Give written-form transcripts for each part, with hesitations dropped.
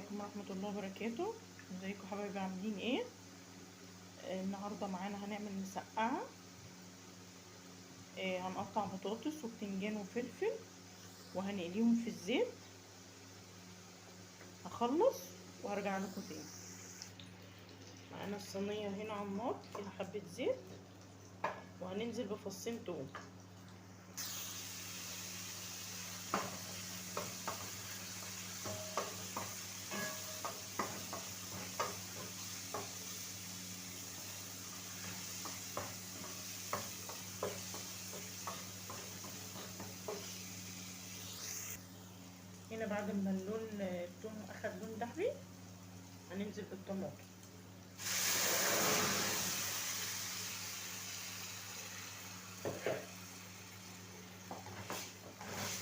عليكم ورحمة الله وبركاته. ازيكم حبايبي، عاملين ايه؟ النهارده معانا هنعمل مسقعة. هنقطع بطاطس وبتنجان وفلفل وهنقليهم في الزيت. هخلص وهرجع لكم تاني. معانا الصينية هنا على النار فيها حبة زيت، وهننزل بفصين توم. هنا بعد ما اللون الثوم اخد لون ذهبي هننزل بالطماطم.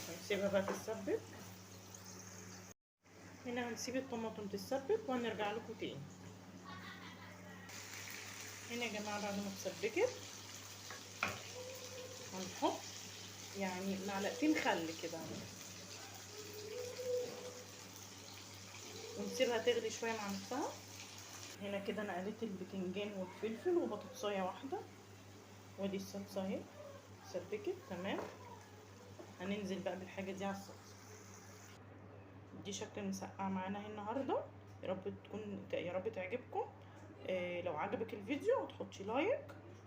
هنسيبها بقى تتسبك. هنا هنسيب الطماطم تتسبك وهنرجع لكم تاني. هنا يا جماعة بعد ما اتسبكت هنحط يعني معلقتين خل كده ونسيبها تغلي شوية مع نفسها. هنا كده انا قليت البتنجان والفلفل وبطاطسايه واحدة، وادي الصلصه اهي سبكت تمام. هننزل بقى بالحاجة دي على الصلصه. دي شكل المسقعه معانا اهي النهارده. يا رب تكون، يا رب تعجبكم. لو عجبك الفيديو تحطي لايك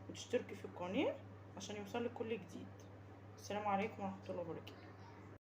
وتشتركي في القناة عشان يوصلك كل جديد. السلام عليكم ورحمة الله وبركاته.